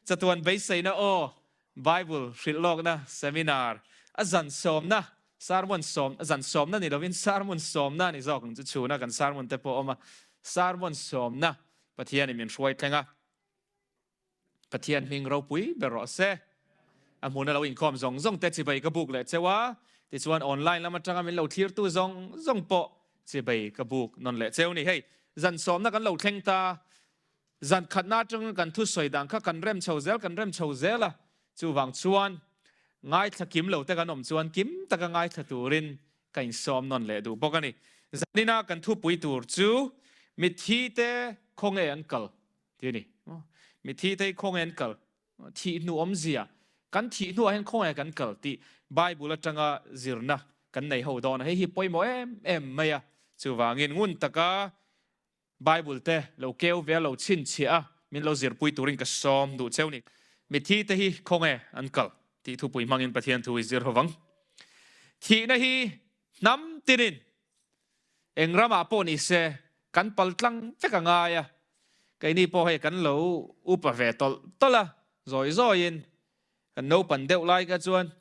Chatuan beiseina aw Bible hrilh lawkna seminar a zan sawmna sermon sawm zan sawmna ni lovin sermon sawmna ni zawk ang chu chhuna kan sermon te pawh a awm a sermon sawmna Pathianin min hruai thleng a. Pathian hming ropui ber rawh se. A hmuna lo inkhawm zawng zawng te chibai ka buk leh cheu a, tichuan online lam atanga min lo thlirtu zawng zawng pawh chibai ka buk nawn leh cheu ni. Hei, zan sawmna kan lo thleng ta, zan khatna atanga kan thusawi dan kha kan rem chho zel kan rem chho zel a, chuvang chuan ngaithla kim lo te kan awm chuan kim taka ngaithla turin ka insawm nawn leh duh bawk a ni. Zanina kan thupui tur chu mitthi te khawnge an kal Ti a ni. Mithi te hi khawnge an kal? Thih hnu awmzia, kan thih hnuah hian khawnge kan kal tih Bible atanga zirna kan nei ho dawn a, hei hi pawimawh em em mai a. Chuvangin ngun taka Bible te lo keu ve a, lo chhinchhiah a, min lo zirpui turin ka sawm duh cheu ni. Mithi te hi khawnge an kal tih thupui hmangin Pathian thu i zir ho vang. Thihna hi hnam tinin Eng ramah pawh ni se, kan pal tlang vek a ngai a, keini pawh hei kan lo upa ve tawlh tawlh a, zawi zawiin kan naupan deuh lai kha chuan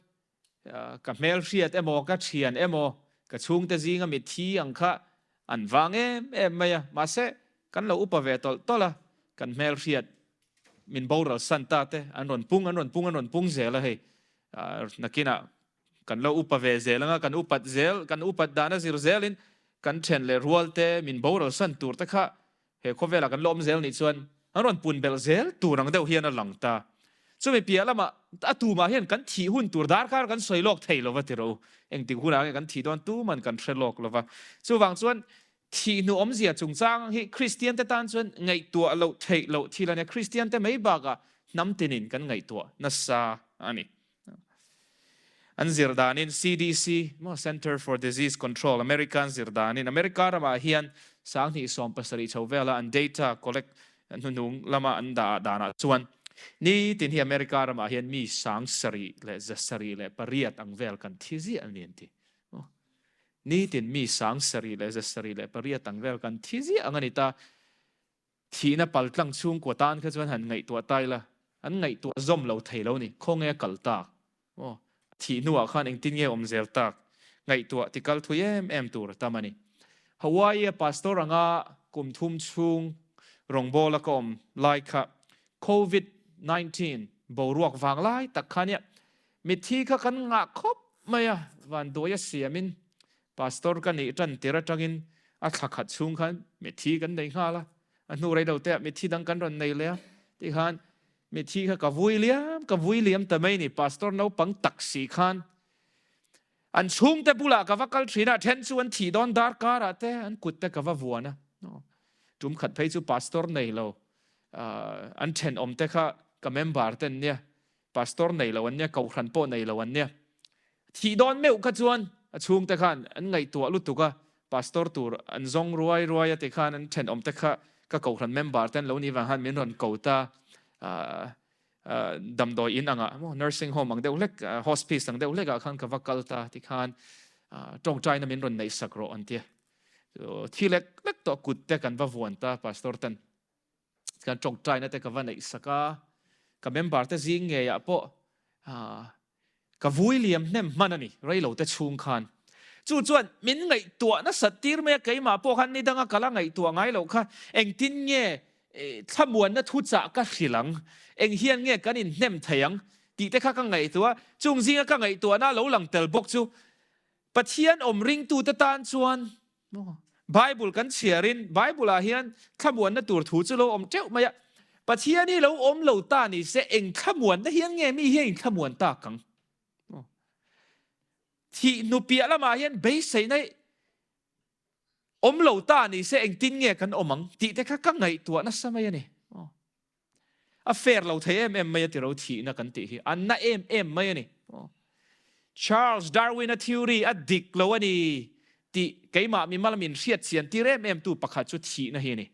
ka hmelhriat emaw ka thian emaw ka chhungte zinga mitthi ang kha an vang em em mai a, mahse kan lo upa ve tawlh tawlh a, kan hmelhriat min boral san ta te an rawn pung an rawn pung an rawn pung zel a hei nakinah Kan lo upa ve zel anga kan upat zel, kan upat dana zir zelin kan then leh rual te, min boral san tur te kha he khawvelah kan la awm zel nih chuan an rawn pun belh zel tur ang deuh hian a lang ta. Chumi piah lamah a tumah hian kan thih hun tur darkar kan sawi lawk thei lova tiro. Engtik hunah nge kan thih dawn tuman kan hre lawk lova. Chuvang chuan thih hnu awmzia chungchang hi Kristian te tan chuan ngaihtuah loh theih loh thil a nia. Kristian te mai bakah hnam tinin kan ngaihtuah nasa a ni. An zir danin CDC, maw Center for Disease Control, America an zir danin America ramah hian 2070 chho vela an data collect hnuhnung lama an dah danah chuan nitin hi America ramah hian mi 7,708 ang vel kan thi ziah a ni an ti. Nitin mi 7,708 ang vel kan thi ziah ang a ni ta. Thihna paltlang chhungkua tan kha chuan han ngaihtuah ta ila, an ngaihtuah zawm lo thei lo ni, khawnge a kal tak? Aw, a thih hnuah khan engtin nge awm zel tak? Ngaihtuah ti kal thui em em tur a tam a ni. Hawaii-a pastor anga kum thum chhung rawngbawla ka awm lai kha Covid 19 boruak vang lai tak kha nia, mitthi kha kan ngah khawp mai a, vanduai a siamin Pastor ka nih tan tir atangin a thla khat chhung khan mitthi kan nei nghal a, a hnu rei lo te ah mitthi dang kan rawn nei leh a, tikhan mitthi kha ka vui liam ka vui liam ta mai ni, Pastor naupang tak si khan an chhungte bulah ka va kal thin a, then chu an thih dawn darkar ah te an kut te ka va vuan a, tum khat phei chu Pastor nei lo an thenawm te kha ka member te an nia, Pastor nei lo an nia, Kohhran pawh nei lo an nia. Thih dawn meuh kha chuan a chhungte khan an ngaihtuah lutuk a, Pastor tur an zawng ruai ruai a tikhan an thenawmte kha ka Kohhran member te an lo nih vang khan min rawn ko ta damdawi in angah maw nursing home ang deuh hlek hospice ang deuh hlek ah khan ka va kal ta tikhan tawngtaina min rawn neihsak rawh an tia. Thi lek lek tawh kut te kan va vuan ta Pastor ten. Kan tawngtaina te ka va neih sak a, ka member te zing ngeiah pawh ka vui liam hnem hman a ni, reilo te chhung khan. Chu chuan min ngaihtuah nasat tir mai a, keimah pawh khan nidanga ka la ngaihtuah ngai loh kha, engtin nge thlamuanna thuchah ka hrilh ang, eng hian nge kan inhnem thei ang tih te kha ka ngaihtuah a, chung zinga ka ngaihtuahna lo lang tel bawk chu Pathian awm ringtute tan chuan Bible kan chhiarin Bible-ah hian thlamuanna tur thu chu lo awm teuh mai a. Pathian hi lo awm lo ta ni se eng thlamuanna hian nge mi hian inthlamuan tak ang? Thih hnu piah lamah hian beiseina awm lo ta ni se engtin nge kan awm ang tih te kha ka ngaihtuah nasa mai a ni. A fair lo thei em em mai a tiro thihna kan tih hi. A na em em mai a ni. Charles Darwin-a theory a dik lo a ni tih keimah mimal min hriat chian tir em em tu pakhat chu thihna hi a ni.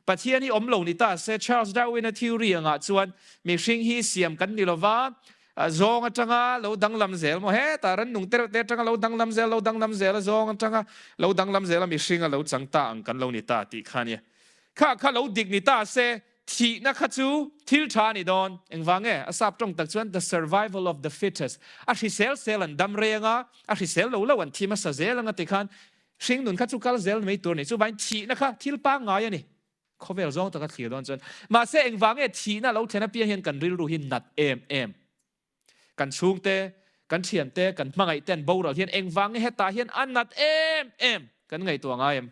Pathian hi awm lo ni ta se Charles Darwin-a theory angah chuan mihring hi siam kan ni lova, zawng atanga lo danglam zel maw hetah rannung te reuh te atanga lo danglam zel lo danglam zel a zawng atanga lo danglam zel a mihring a lo chang ta ang kan lo ni ta tih kha a nia. Kha kha lo dik ni ta se. Thihna kha chu thil tha a ni dawn. Engvang nge? A sap tawng tak chuan the survival of the fittest. A hrisel sel an dam reng a, a hrisel lo lo an thi hmasa zel anga tikhan hringnun kha chu kal zel mai tur a ni. Chuvangin thihna kha thil pangngai a ni. Khawvel zawng taka thlir dawn chuan. Mahse engvang nge thihna lo thlen apiang hian kan rilru hi nat em em. Kan chhungte, kan thiante, kan hmangaihte an boral hian engvang nge hetah hian a nat em em kan ngaihtuah ngai em?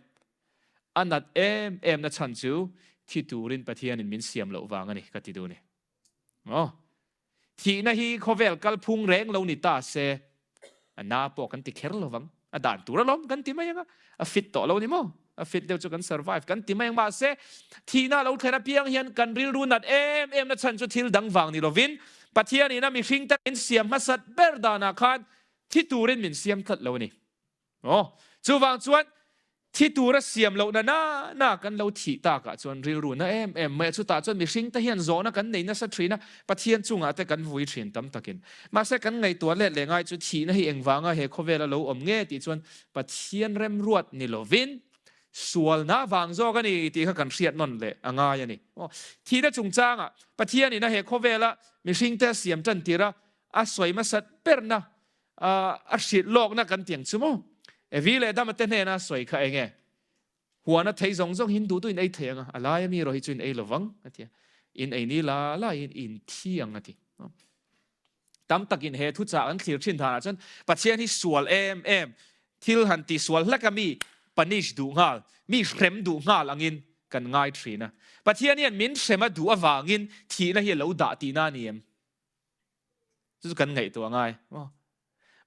A nat em em na chhan chu thi turin Pathianin min siam loh vang a ni ka ti duh a ni. Aw, thihna hi khawvel kalphung reng lo ni ta se A na pawh kan ti kher lo vang. A dan tur alawm kan ti mai ang a. A fit tawh lo ni maw? A fit deuh chu kan survive kan ti mai ang. Mahse, thihna lo thlen apiang hian kan rilru nat em em na chhan chu thil dang vang ni lovin Pathianin a mihring te min siam hmasat ber danah khan thi turin min siam tlat lo a ni. Aw, chuvang chuan Thi tura siam lohna na na kan lo thih takah chuan rilru na em em mai a, chutah chuan mihringte hian zawhna kan nei nasa thin a, Pathian chungah te kan vui thin tam takin. Mahse kan ngaihtuah let leh ngai chu thihna hi engvanga he khawvela lo awm nge tih chuan Pathian remruat ni lovin sualna vang zawk a ni tih kha kan hriat nawn leh a ngai a ni. Thihna chungchangah Pathianin a he khawvela mihringte a siam tan tir a, a sawi hmasat berna A hrilh lawkna kan ti ang chu maw? Evi leh Adama te hnena sawi kha eng nge? Huana thei zawng zawng hi in duh duh in ei thei ang a, a laia mi erawh hi chu in ei lo vang a ti a. In ei ni la laiin in thi ang a ti. Tam takin he thuchah kan thlir thin danah chuan Pathian hi sual em em, thil han ti sual hlek a mi punish duh nghal, mi hrem duh nghal angin kan ngai thin a. Pathian hian min hrem a duh avangin thihna hi a lo dah tihna a ni em? Chu chu kan ngaihtuah ngai maw?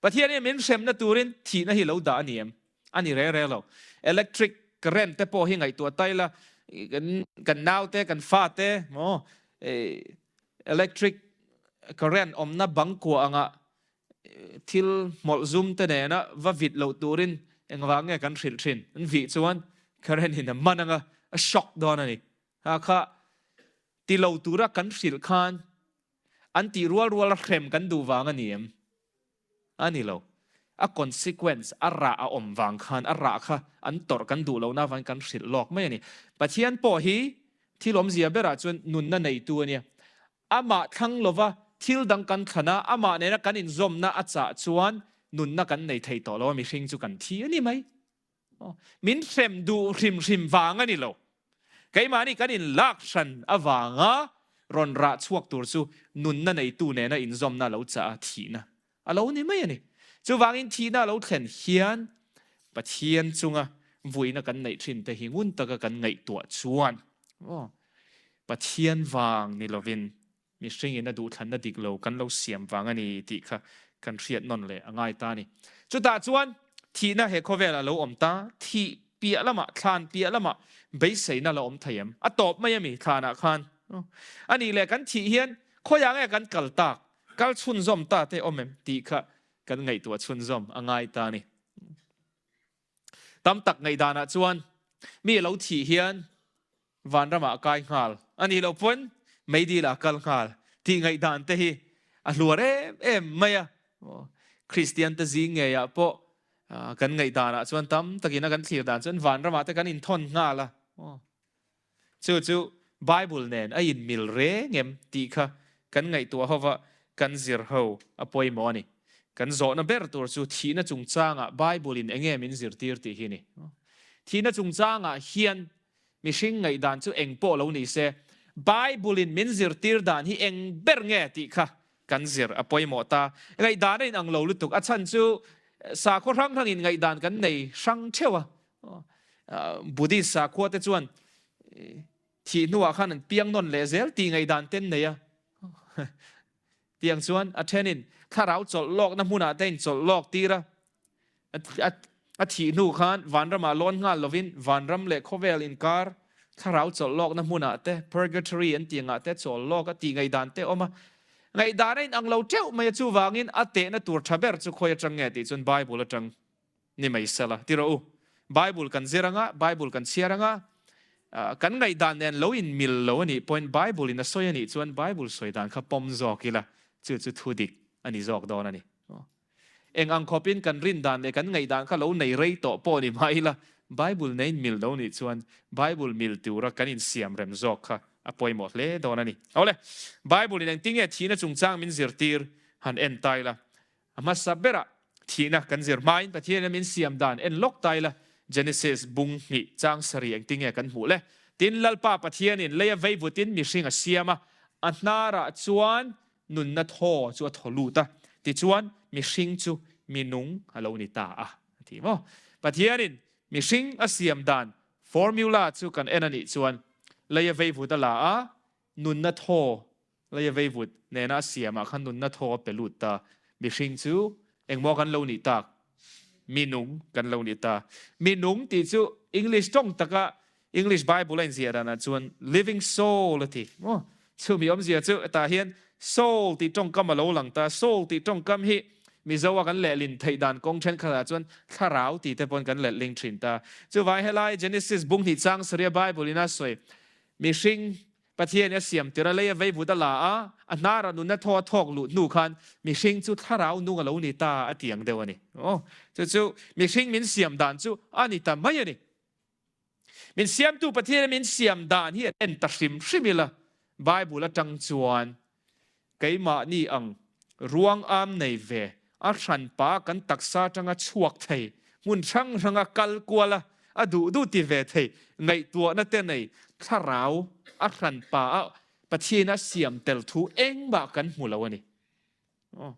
Pathian hian min hremna turin thihna hi lo dah a ni em? A ni reng reng lo. Electric current te pawh hi ngaihtuah tai la, kan kan naute, kan fate maw electric current awmna bang kua anga thil hmawlh zum te nena va vit loh turin engvang nge kan hrilh thin? An vih chuan current in a man anga a shock dawn a ni. Ha kha ti lo tura kan hrilh khan An tih rual ruala hrem kan duh vang a ni em? A ni lo. A consequence, a rah a awm vang khan a rah kha an tawrh kan duh lohna avangin kan hrilh lawk mai a ni. Pathian pawh hi thil awmzia berah chuan nunna neitu a nia. Amah thlang lova thil dang kan thlan a, amah nena kan inzawmna a chah chuan nunna kan nei thei tawh lo a, mihring chu kan thi a ni mai. Min hrem duh hrim hrim vang a ni lo. Keimahni kan inlak hran avanga rawn rah chhuak tur chu nunna neitu nena inzawmna a lo chah a, thihna a lo ni mai a ni. Chuvangin thihna a lo thlen hian Pathian chunga vuina kan neih thin te hi ngun taka kan ngaihtuah chuan Pathian vang ni lovin Mihringin a duhthlanna dik lo kan lo siam vang a ni tih kha kan hriat nawn leh a ngai ta a ni. Chutah chuan thihna he khawvel a lo awm ta, thih piah lamah, thlan piah lamah beiseina la awm thei em? A tawp mai a mi thlanah khan? A nih leh kan thih hian khawiah nge kan kal tak, kal chhunzawm ta te awm em tih kha kan ngaihtuah chhunzawm a ngai ta a ni. Tam tak ngaihdanah chuan mi a lo thih hian vanramah a kai nghal a nih loh pawn meidil ah a kal nghal tih ngaihdan te hi a hluar em em mai a. Kristian te zing ngeiah pawh kan ngaihdanah chuan tam takin a kan thlir dan chuan vanramah te kan inthawn nghal a. Chu chu Bible nen a inmil reng em tih kha kan ngaihtuah ho va, kan zir ho a pawimawh a ni. Kan zawhna ber tur chu thihna chungchangah Bible in enge min zirtir tih hi a ni. Thihna chungchangah hian mihring ngaihdan chu eng pawh lo ni se, Bible in min zirtir dan hi eng ber nge tih kha kan zir a pawimawh ta. Ngaihdan a inang lo lutuk, a chhan chu sakhaw hrang hrangin ngaihdan kan nei hrang theuh a. Buddhist sakhua te chuan thih hnuah khan an piang nawn leh zel tih ngaihdan ten nei a. Tiang chuan a thenin thlarau chawlh lawkna hmunah te in chawlh lawk tir a. A thih hnu khan vanramah lawn nghal lovin vanram leh khawvel inkar thlarau chawlh lawkna hmunah te purgatory an tih angah te chawl lawk a tih ngaihdan te awm a. Ngaihdan a inang lo teuh mai a chuvangin a tehna tur tha ber chu khawi atang nge tih chuan Bible atang ni mai sela ti rawh u. Bible kan zir anga, Bible kan chhiar anga, kan ngaihdan nen lo in mil lo a nih pawhin Bible in a sawi a nih chuan Bible sawi dan kha pawm zawk ila, chu chu thu dik a ni zawk dawn a ni. Eng ang khawpin kan rin dan leh kan ngaihdan kha lo nei rei tawh pawh ni mah ila, Bible nen mil lo nih chuan Bible mil tura kan insiam rem zawk kha a pawimawh hle dawn a ni. Awle, Bible in engtinge thihna chungchang min zirtir han en ta ila. A hmasa berah thihna kan zir hmain Pathianin a min siam dan en lawk ta ila, Genesis bung hnih chang sarih engtinge kan hmuh le? Tin, Lalpa Pathianin leia veivutin mihring a siam a, a hnarah chuan nunna thaw chu a thaw lut a, tichuan mihring chu mi nung a lo ni ta a, a ti maw? Pathianin mihring a siam dan formula chu kan en a nih chuan leia veivut a la a, nunna thaw leia veivut nena a siamah khan nunna thaw a pe lut ta. Mihring chu engmaw kan lo nih tak? Mi nung kan lo ni ta. Mi nung tih chu English tawng taka English Bible a inziah danah chuan living soul a ti. Maw? Chumi awmzia chu hetah hian soul tih tawngkam a lo lang ta. Soul tih tawngkam hi Mizo a kan lehlin theih dan kawng thenkhatah chuan thlarau tih te pawn kan letling thin ta. Chuvang helai Genesis bung hnih chang sarih a Bible in a sawi mihring Pathian i a siam tir a, lei a veivut a la a, a hnarah nunna thaw a thawk luh hnu khan mihring chu thlarau nung a lo ni ta a ti ang deuh a ni. Aw, chu chu mihring min siam dan chu a ni ta mai a ni. Min siamtu Pathian i min siam dan hi en ta hrim hrim ila, Bible atang chuan Keimahni ang ruang am nei ve, a hranpa kan taksa atanga chhuak thei, hmun hrang hranga kal kual a, a duh duh ti ve thei, ngaihtuahna te nei, thlarau a hranpa a Pathian a siam tel thu engmah kan hmu lo a ni. Aw.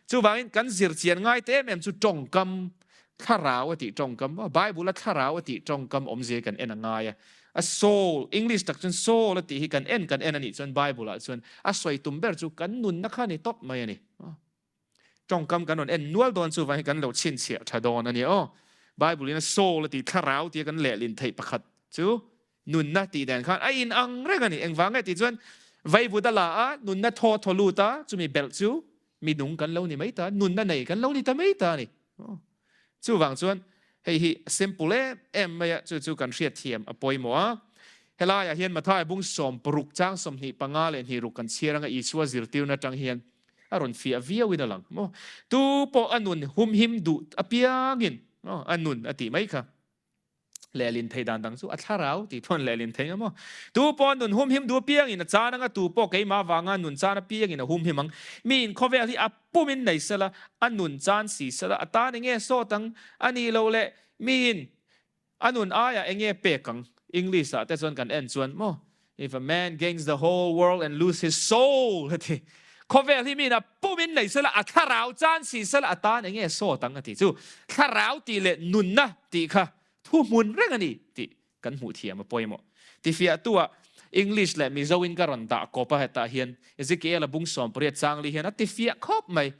Chuvangin kan zir chian ngai te em em chu tawngkam thlarau a tih tawngkam, Bible a thlarau a tih tawngkam awmzia hi kan en a ngai a. A soul, English tak chuan soul a tih hi kan en kan en a nih chuan Bible ah chuan a sawi tum ber chu kan nunna kha a ni tawp mai a ni. Tawngkam kan rawn en nual dawn chuvang hi kan lo chhinchhiah tha dawn a ni aw. Bible in a soul a tih thlarau tia kan lehlin theih pakhat chu Nunna tih dan khan a in ang reng a ni. Engvang nge tih chuan vaivut a la a, nunna thaw thaw lut a, chumi belh chu mi nung kan lo ni mai ta, nunna nei kan lo ni ta mai ta a ni. Chuvang chuan hei hi simple em em mai a, chu chu kan hriatthiam a pawimawh a. Helaiah hian Matthai bung 60 chang 25 leh 26 kan chhiar anga Isua zirtirna atang hian a rawn fiah viauin a lang. Tu pawh a nun humhim duh apiangin a nun a tih mai kha. Lehlin thei dan dang chu a thlarau tih thuan lehlin thei emaw? Tu pawh nun humhim duh apiangin a chan anga tu pawh keimah vanga nun chan apiangin a humhim ang. Mi in khawvel hi a pumin nei sela, a nun chan si sela, a tan enge sawt ang a nih loh leh mi in a nun aiah enge pek ang? English ah te chuan kan en chuan maw If a man gains the whole world and lose his soul a ti. Khawvel hi miin a pumin nei sela, a thlarau chan si sela, a tan enge sawt ang a ti. Chu thlarau tih leh nunna tih kha thuhmun reng a ni tih kan hmuh thiam a pawimawh. Tifiahtu ah English leh Mizo in ka rawn dah kawp a hetah hian Ezekiel a bung 18 changli hian a tifiah khawp mai.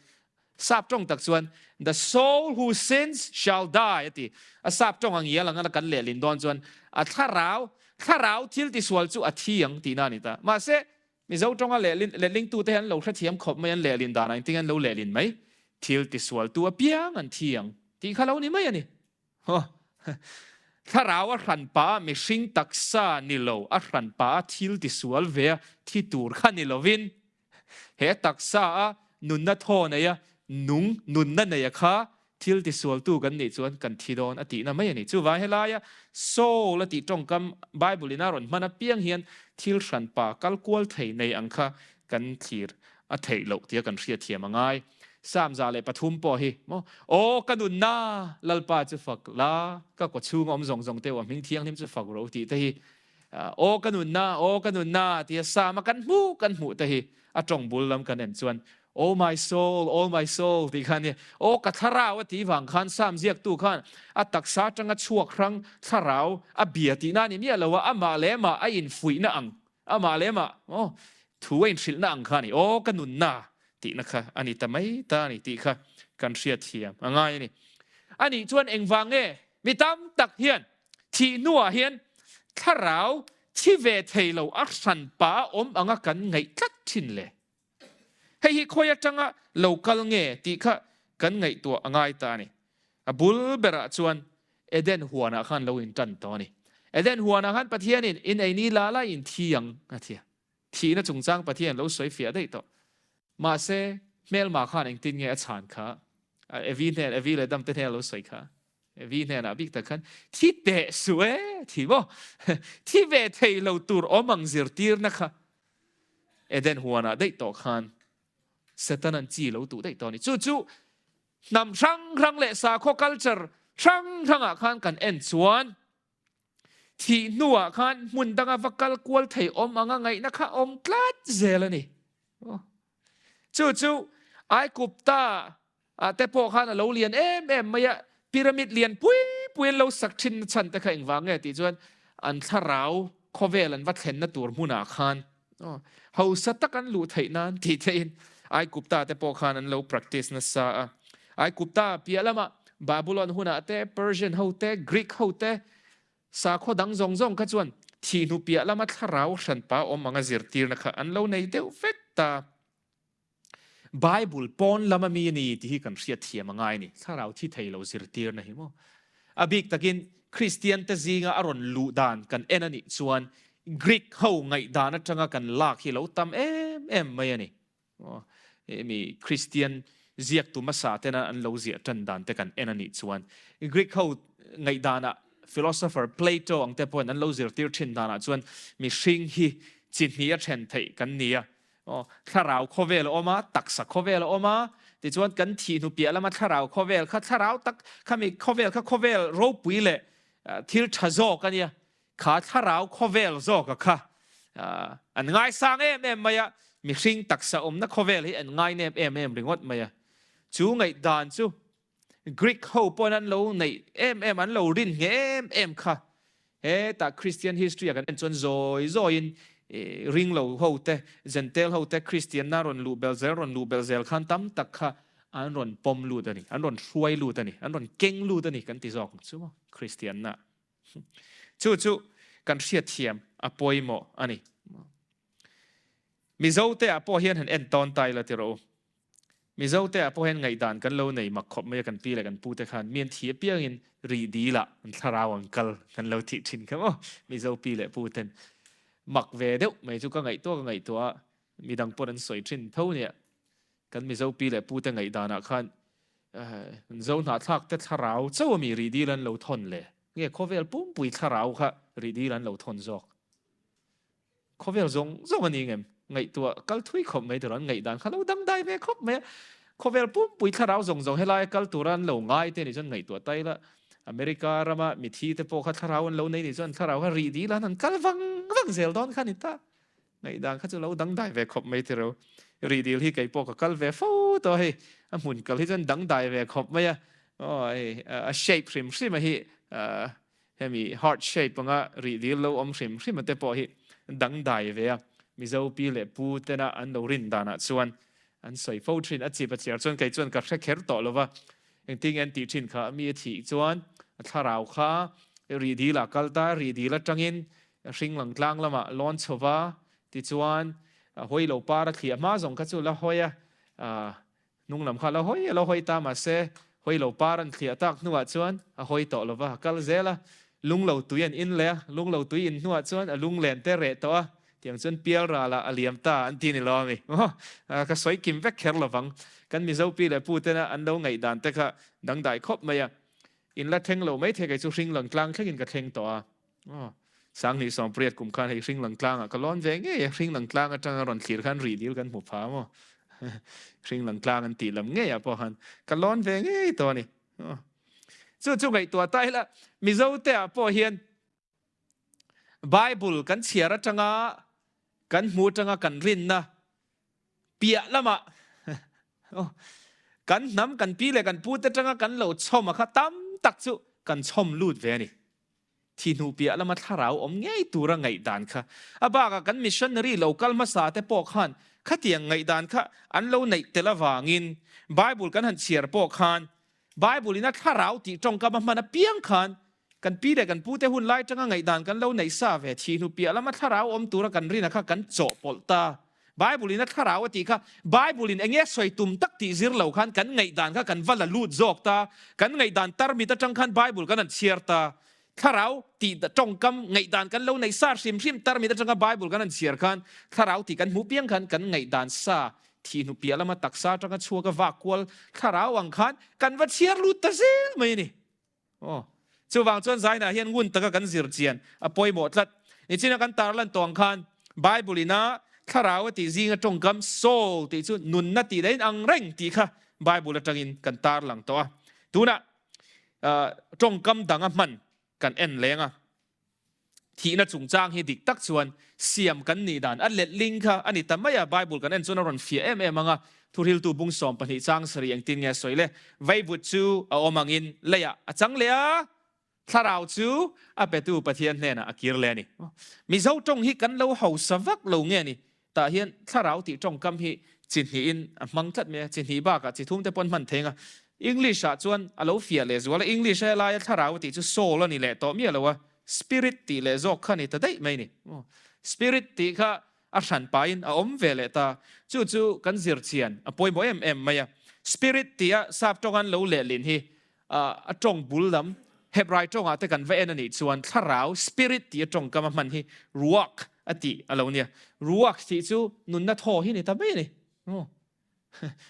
Sap tawng tak chuan The soul who sins shall die a ti. A sap tawng ang ial anga kan lehlin dawn chuan a thlarau, thlarau thil tisual chu a thi ang tihna a ni ta. Mahse, Mizo tawnga lehlin, lehlingtute hi an lo hrethiam khawp mai, an lehlin danah engtin an lo lehlin mai? Thil tisualtu apiang an thi ang tih kha lo ni mai a ni. Thlarau a hranpa a mihring taksa ni lo, a hranpa a thil tisual ve a thi tur kha ni lovin, he taksa a nunna thaw nei a nung nunna nei a kha thil tisualtu kan nih chuan kan thi dawn a tihna mai a ni. Chuvang helaia soul a tih tawngkam Bible in a rawn hman apiang hian thil hranpa kal kual thei nei ang kha kan thlir a theih loh tia kan hriatthiam a ngai. Psalm 103 pawh hi maw, Aw ka nunna, Lalpa chu fak la, ka kawchhunga awm zawng zawng te u a hming thianghlim chu fak rawh u tih te hi, Aw ka nunna, aw ka nunna tia Psalm a kan hmuh kan hmuh te hi a tawng bul lam kan en chuan Oh my soul, oh my soul tih kha a nia. Aw ka thlarau a tih vang khan Psalm ziaktu khan a taksa atanga chhuak hrang thlarau a bia tihna a ni miah lo a, amah leh amah a infuihna ang Amah leh amah, aw, thu a inhrilhna ang kha a ni, aw, ka nunna tihna kha a ni ta mai ta a ni tih kha kan hriatthiam a ngai a ni. A nih chuan engvang nge mi tam tak hian thih hnuah hian thlarau thi ve thei lo a hranpa a awm anga kan ngaih tlat thin le? Hei hi khawi atanga lo kal nge tih kha kan ngaihtuah a ngai ta a ni. A bul berah chuan Eden huanah khan lo intan tawh a ni. Eden huanah khan Pathianin in ei ni la la in thi ang a ti a. Thihna chungchang Pathian lo sawi fiah daih tawh. Mahse, hmelma khan engtin nge a chhan kha? Evi hnen, Evi leh Adam te hnen a lo sawi kha. Evi hnenah bik tak khan thi teh suh e thi maw thi ve thei lo tur awm ang zirtirna kha Eden huanah daih tawh khan Setanan chi lo tuh daih tawh a ni. Chu chu hnam hrang hrang leh sakhaw culture hrang hrangah khan kan en chuan thih hnuah khan hmun danga va kal kual thei awm anga ngaihna kha awm tlat zel a ni. Chu chu Aikupta ah te pawh khan a lo lian em em mai a, pyramid lian pui pui an lo sak thin na chhan te kha engvang nge tih chuan an thlarau khawvel an va thlenna tur hmunah khan hausa tak an luh theih nan tih theihin Aikupta te pawh khan an lo practice nasa a. Aikupta piah lamah Babylon hunah te, Persian ho te, Greek ho te, sakhaw dang zawng zawng kha chuan thihnu piah lama thlarau hranpa awm anga zirtirna kha an lo nei deuh vek ta. Bible pawn lama mi a ni tih hi kan hriat thiam a ngai a ni. Thlarau thi thei lo zirtirna hi maw? A bik takin Kristian te zinga a rawn luh dan kan en a nih chuan Greek ho ngaihdan atanga kan lak hi lo tam em em mai a ni. Hemi Kristian ziaktu hmasa tena an lo ziah tan dan te kan en a nih chuan Greek ho ngaihdanah philosopher Plato ang te pawhin an lo zirtir thin danah chuan mihring hi chi hnih a then theih kan ni a. Aw, thlarau khawvel a awm a, taksa khawvel a awm a, tichuan kan thih hnu piah lama thlarau khawvel kha thlarau tak khami khawvel kha khawvel ropui leh thil tha zawk a nia, kha thlarau khawvel zawka kha an ngaisang em em mai a, mihring taksa awmna khawvel hi an ngainep em em ringawt mai a. Chu ngaihdan chu Greek ho pawn an lo neih em em, an lo rin nghe em em kha. Hetah Christian history ah kan en chuan zawi zawiin ring lo ho te, Gentile ho te Christian na rawn luh belh zel, rawn luh belh zel khan tam tak kha an rawn pawm lut a ni, an rawn hruai lut a ni, an rawn keng lut a ni kan ti zawk ang chu maw Christian na. Chu chu kan hriatthiam a pawimawh a ni. Mizo te ah pawh hian han en tawn ta ila ti rawh u. Mizo te ah pawh hian ngaihdan kan lo nei mak khawp mai a, kan pi leh kan pu te khan mi an thi apiangin rih dil ah an thlarau an kal kan lo thih thin kha maw Mizo pi leh pu ten. Mak ve deuh mai chu ka ngaihtuah ka ngaihtuah a, midang pawn an sawi thin tho nia. Kan Mizo pi leh pu te ngaihdan ah khan Zo hnahthlak te thlarau chauh ami rih dil an lo thawn le? Nge khawvel pumpui thlarau kha rih dil an lo thawn zawk? Khawvel zawng zawng a ni ngem? Ngaihtuah kal thui khawp mai tur an ngaihdan kha lo dangdai ve khawp mai a. Khawvel pumpui thlarau zawng zawng helaia kal tura an lo ngai te nih chuan ngaihtuah ta ila America rama mithi te pawh kha thlarau an lo nei nih chuan thlarau kha rih dil an han kal vang vang zel dawn kha a ni ta. Ngaihdan kha chu lo dangdai ve khawp mai tiro. Rih dil hi kei pawh ka kal ve fo tawh hei. A hmun kal hi chuan dangdai ve khawp mai a. Aw hei a shape hrim hrim a hi Hemi heart shape anga rih dil lo awm hrim hrim a te pawh hi dangdai ve a, Mizo pi leh pu tena an lo rin danah chuan an sawi fo thin. A chip a chiar chuan kei chuan ka hre kher tawh lo va, engtin nge an tih thin kha, mi a thih chuan a thlarau kha rih dil ah kal ta, rih dil atangin hring lang tlang lamah lawn chho va, tichuan hawi lo par a thliah hma zawng kha chu la hawi a, Hnung lam kha a lo hawi a lo hawi ta mahse hawi lo par an thliah tak hnuah chuan a hawi tawh lo va, a kal zel a, lung lo tui an in leh a, lung lo tui in hnuah chuan a lung len te reh tawh a, tiang chuan pial ralah a liam ta an ti ni lo ami? Aw, ka sawi kim vek kher lovang, kan Mizo pi leh pu tena an lo ngaihdan te kha dangdai khawp mai a, in la thleng lo maithei kei chu hring lang tlang thlengin ka thleng tawh a. Aw, Sanghnih sawmpriat kum khan hei Hringlang tlangah ka lawn ve ngei a, Hringlang tlang atanga rawn thlir khan rih dil kan hmu pha maw? Hringlang tlang an tih lam ngeiah pawh khan ka lawn ve ngei tawh a ni. Aw, chu chu ngaihtuah ta ila Mizo te ah pawh hian Bible kan chhiar atanga kan hmu atanga kan rinna piah lamah kan hnam kan pi leh kan pu te atanga kan lo chhawm a kha tam tak chu kan chhawm lut ve a ni. Thi hnu piah lama thlarau awm ngei tura ngaihdan kha a bakah kan missionary lo kal hmasa te pawh khan khatiang ngaihdan kha an lo neih tel avangin Bible kan han chhiar pawh khan Bible in a thlarau tih tawngkam a hman apiang khan kan pi leh kan pu te hun lai tanga ngaihdan kan lo neih sa ve thi hnu piah lama thlarau awm tura kan rina kha kan chawhpawlh ta. Bible in a thlarau a tih kha Bible in enge sawi tum tak tih zir lo khan kan ngaihdan kha kan va la lut zawk ta, kan ngaihdan tarmit atang khan Bible kan han chhiar ta, thlarau tih tawngkam ngaihdan kan lo neih sa hrim hrim tarmit atanga Bible kan han chhiar khan thlarau tih kan hmuh piang khan kan ngaihdan sa thih hnu piah lama taksa atanga chhuak a vak kual thlarau ang khan kan va chhiar lut ta zel mai a ni. Aw. Chuvang chuan zainah hian ngun taka kan zir chian a pawimawh tlat. Nichina kan tarlan tawh ang khan Bible ina thlarau a tih zinga tawngkam soul tih chu nunna tih dahin ang reng tih kha Bible atangin kan tarlang tawh a. Tunah tawngkam dang a hman kan en leng a. Thihna chungchang hi dik tak chuan siam kan nih dan a letling kha a ni ta mai a, Bible kan en chuan a rawn fiah em em ang a, Thuhriltu bung 12 chang sarih engtin nge a sawi le? Vaivut chu a awm angin leiah a chang leh a, thlarau chu a petu Pathian hnenah a kir leh a ni. Mizo tawng hi kan lo hausa vak lo nge ni? Tah hian thlarau tih tawngkam hi chi hnihin a hmang tlat mai a, chi hnih bakah chi thum te pawn hman thei ang a. English ah chuan a lo fiah leh zual a, English a helaia thlarau tih chu soul a ni leh tawh miah lo a, spirit tih leh zawk kha a ni ta daih mai a ni. Spirit tih kha a hran pahin a awm ve leh ta, chu chu kan zir chian a pawimawh em em mai a. Spirit tih a sap tawng an lo lehlin hi a tawng bul lam Hebrai tawngah te kan va en a nih chuan thlarau, spirit, tih a tawngkam a hman hi ruach a tih a lo nia. Ruach tih chu nunna thaw hi ni ta mai a ni.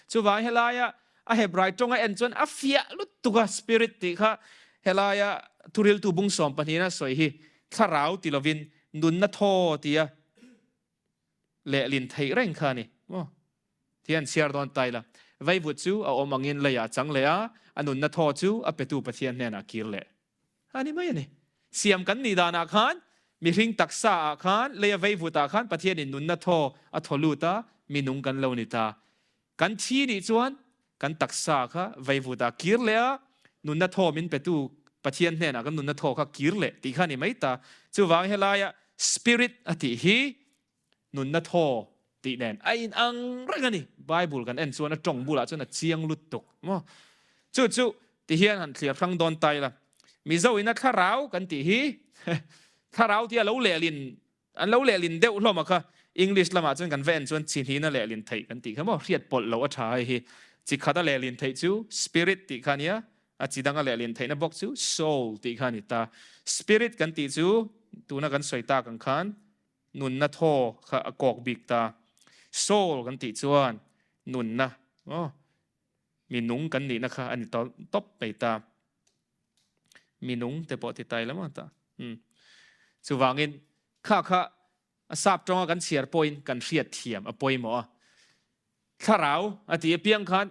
Chuvang helaia a Hebrai tawng a en chuan a fiah lutuk a, spirit tih kha helaia thuriltu bung sawmpahnihna sawi hi thlarau ti lovin nunna thaw tia lehlin theih reng kha a ni. Ti an chhiar dawn ta ila. Vaivut chu a awm angin leiah a chang leh a, a nunna thaw chu a petu Pathian hnenah a kir leh a ni mai a ni. Siam kan nih danah khan mihring taksa ah khan leia vaivut ah khan Pathianin nunna thaw a thaw lut a, mi nung kan lo ni ta. Kan thi nih chuan kan taksa kha vaivut ah kir leh a, nunna thaw min petu Pathian hnenah kan nunna thaw kha kir leh tih kha a ni mai ta. Chuvang helaia Spirit a tih hi Nunna thaw tih nen a inang reng a ni. Bible kan en chuan a tawng bulah chuan a chiang lutuk maw? Chu chu ti hian han thliar hrang dawn ta ila. Mizo ina thlarau kan tih hi thlarau tia lo lehlin an lo lehlin deuh hlawm a kha. English lamah chuan kan va en chuan chi hnihna lehlin theih kan tih kha maw? Hriat pawlh loh a tha hei hi. Chi khata lehlin theih chu spirit tih kha a nia. A chi danga lehlin theihna bawk chu soul tih kha a ni ta. Spirit kan tih chu tuna kan sawi tak ang khan Nunna thaw kha a kawk bik ta. Soul kan tih chuan nunna, aw, mi nung kan nihna kha a ni tawp mai ta. Mi nung te pawh ti ta ila maw ta. Umm. Chuvangin kha kha a sap tawnga kan chhiar pawhin kan hriat thiam a pawimawh a. Thlarau a tih apiang khan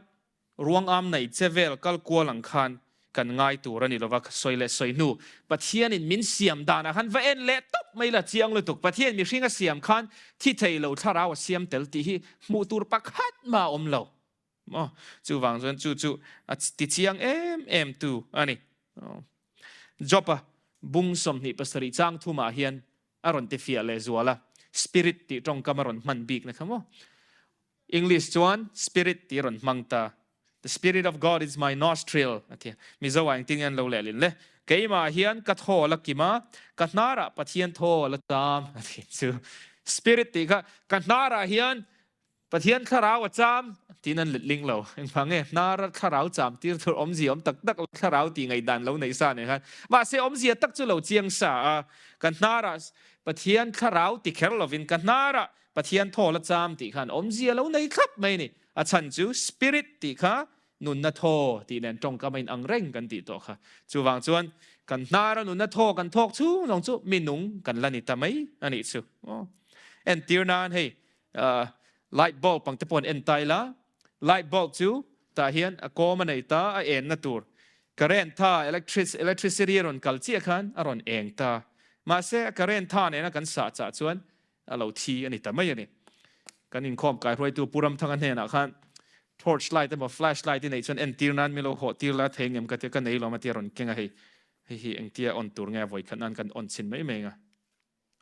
Ruang am nei che vel kal kual ang khan kan ngai tur a ni lova, sawi leh sawi hnu Pathianin min siam danah khan va en leh tawp mai la chiang lutuk. Pathian mihring a siam khan thi thei lo thlarau a siam tel tih hi hmuh tur pakhat mah a awm lo maw? Chuvang chuan chu chu a ti chiang em em tu a ni. Job-a bung 27 chang thumah hian a rawn ti fiah leh zual a, spirit tih tawngkam a rawn hman bik na kha maw? English chuan spirit tih a rawn hmang ta. The spirit of God is my nostril a ti a. Mizo ah engtin nge an lo lehlin le? Keimah hian ka thaw a la kim a, ka hnarah Pathian thaw a la cham a ti chu. Spirit tih kha ka hnarah hian Pathian thlarau a cham tiin an letling lo. Engvang nge hnara thlarau cham tir tur awmzia awm tak tak lo, thlarau tih ngaihdan lo neih sa nen khan. Mahse awmzia tak chu lo chiang sa a, ka hnarah Pathian thlarau ti kher lovin ka hnarah Pathian thaw la cham tih khan awmzia lo nei thlap mai a ni. A chhan chu Spirit tih kha nunna thaw tih nen tawngkam a inang reng kan tih tawh kha. Chuvang chuan kan hnara nunna thaw kan thawk chhung zawng chu mi nung kan la ni ta mai a nih chu. Entir nan hei light bulb ang te pawh an en ta ila, light bulb chu tah hian a kawm a nei ta, a enna tur current tha electricity a rawn kal chiah khan a rawn eng ta. Mahse a current tha nena kan sah chah chuan a lo thi a ni ta mai a ni. Kan inkhawm kaihruaitu Pu Ramthanga hnenah khan torch light emaw flash light i neih chuan entir nan mi lo hawh tir la thei ngem ka tia ka nei lawm a tia rawn keng a hei hei hi engtia on tur nge a vawikhat nan kan on chhin mai mai ang a.